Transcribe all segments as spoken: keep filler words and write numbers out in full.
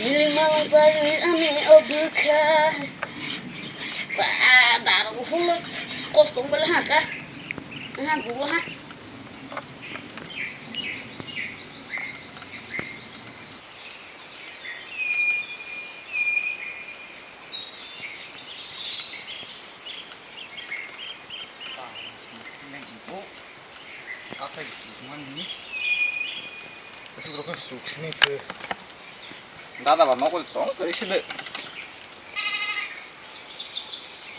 Bili malai bai ani o bwkha. Ba, daro hul kosto bela ha ka. Ha, bulo ha. Dada ba nokol tong kari sile.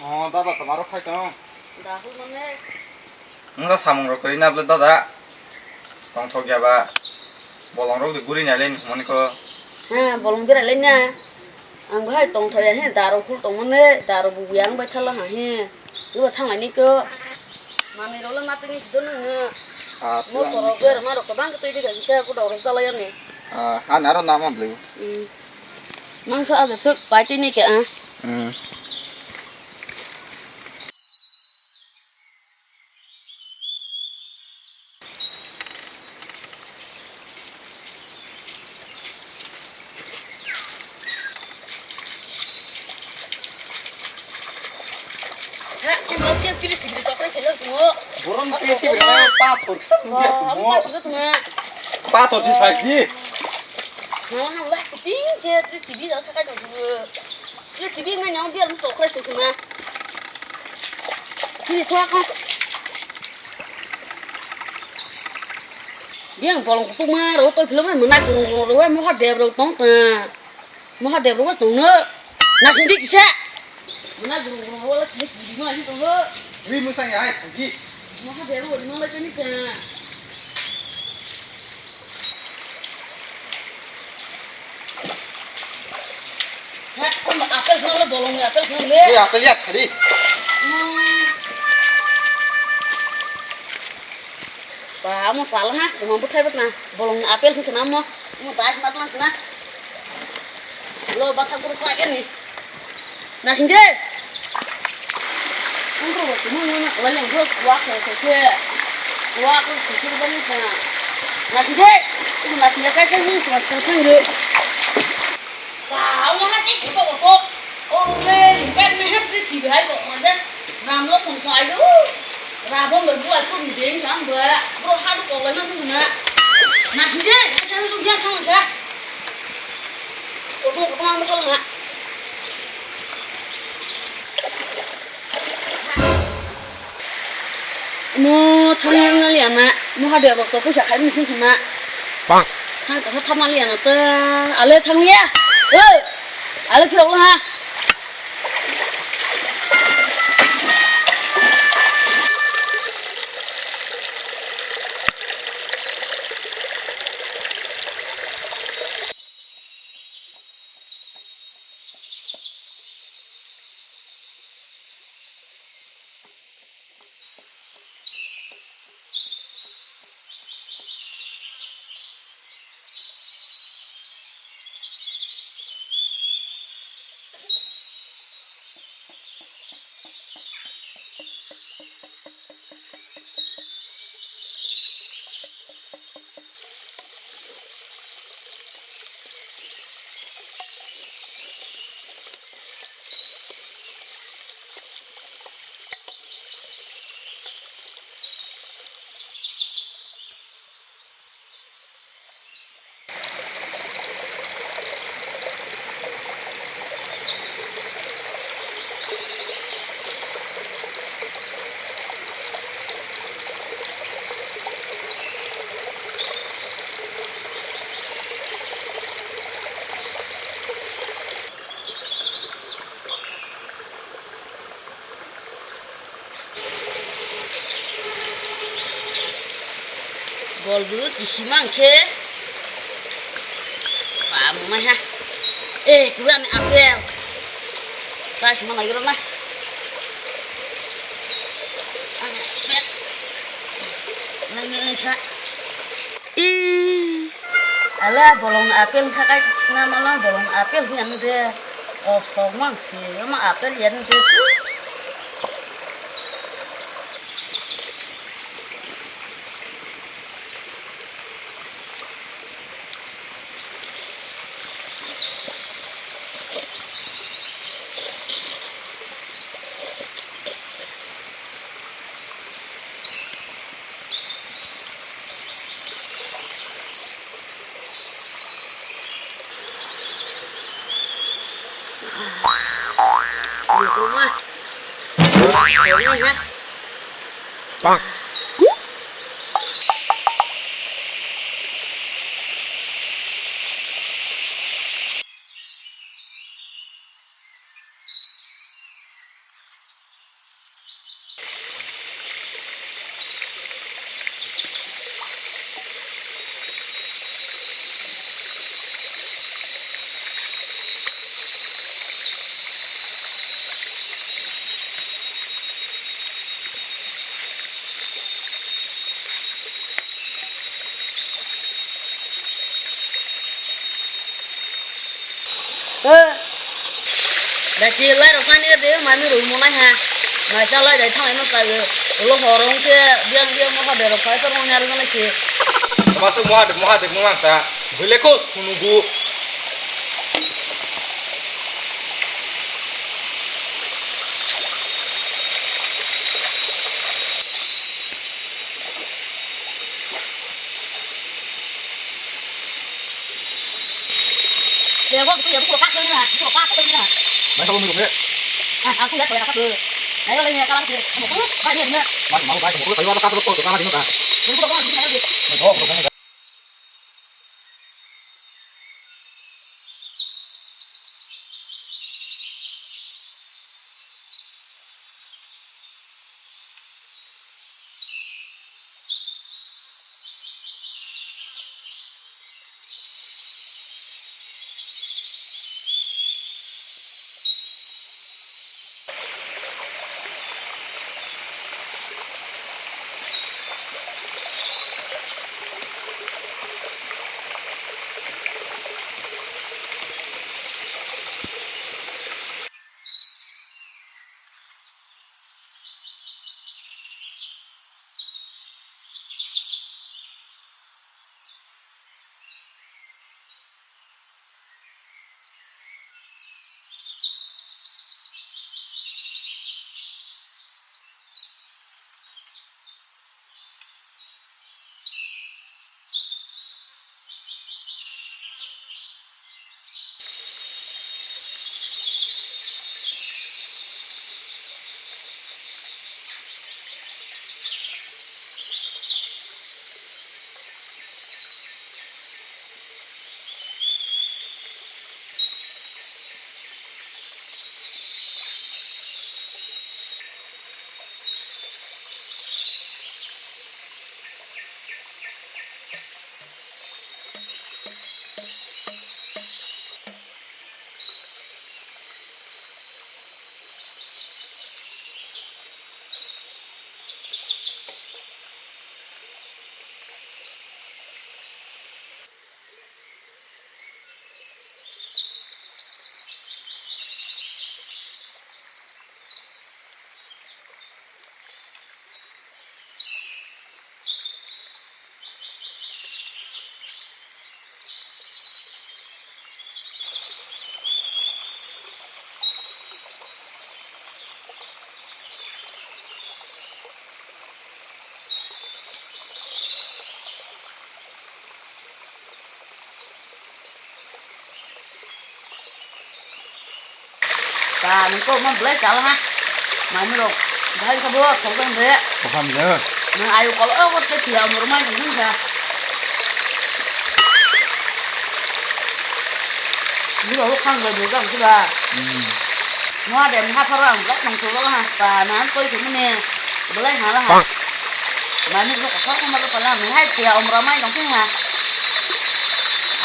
Oh, dada, tomaro khai tong. Dahul mane. Wngkha samung rok kwrwi na bwle dada. Tongthok ya ba. Bolong rok de guri nai le hinwi hwnmani kho. Ha, bolong berai lai na. Ang bahai tongthok ya he, daro phul tong mani, daro bu yang bai thala ha he. Ibo thang lai ni kho. Manwi rok le ma twi ni si do nang no. Ah, mo sorok ber ma rok bang twi de ga bisa ko doro chala ya ni. Ah, ha na ro na ma bwle. Hmm. Mangsa aga suk pai twi ni ke ah. Hmm. Ha, ang love ke pili pili chakra khela tumo. Borom ke ke na pathor kisa tumo. Pathor si sai di. Ha, ha, lah, ting ke pili pili chakra khela tumo. Pili pili ngai nyau biar mo chakra khela tumo. Pili thok. Biyang bolong kutukma rok twi philwmani mwnak rung rung rok bai Mahadev rok tong ta. Mahadev rok tong no. Nasing di kisa. Mwnak rung rung rok bai kisa kiri ma hin tong no. Ri musang ya hai phuji. Mahadev rok ni nang lai kani ta. He, tamo apple swnam le, bolongni apple swnam le. Ei apple ya khali. Hmm. Ba, amo sal ha, tamo bwthai bwthna. Bolongni apple se khna mo. Mo dai ma tong sna. Lo ba thang kuru sa ni. Nasing de. Ang ko ko mo mo wala ang ko wa ko ko ke. Wa ko ko ke ba ni sa. Nasing de. Nasing de kai sa ni sa sa kan de. Ba, wa ha ti ko ko. O le, ba me ha ti ti ba ko ma de. Ram lo kong sa yo. Ra bon ba bu a ko ni de ang ba. Bro ha ko ba na na. Nasing de. Sa sa lu ya thang ka. Ko ko ko ang ba ko na. Mo thangna liya na, mo hade rok to puisa khai misi khna. Bang. Thang ka thangna liya na ta, ale thang liya. Oi. Ale khirok ha. Bol bwrwi kisi mang khe. Ba, mwnai ha. Eh, kwbwi ani apple. Kaisa ma nai rw na. Ani apple. Nai, nai, nai, sa. Ih. Ala bolong apple khakai na mala bolong apple hiyan de. Ostok mang si, ma apple yan de. Lukuma. Lukuma. Daki lai rok sani de mami rok mo nai ha. Mai cha lai dai thang ma sa ge. Lo horong ke biang biang mo ha de rok kai to mo nyar na si. Masuk Mahadev, Mahadev mo nang ta. Bele ko sunu bu. Ta nung kok ma belai sal ha. Mai murok. Bahai kha bo thok jang de. Thok jang de. Nung ayu kol o kot ke thia mur mai ding kha. Ni ba khang ga de jang kha. Hmm. Mo de ha phara ang lak nang thok ha. Pa nan koi thum ne. Belai ha la ha. Mani ko ko ko ma ko la mi hai tia om ramai dong ha.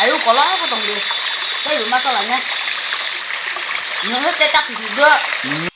Ayu kola ko dong de. Kai bu masala nya. Nung te tak si do.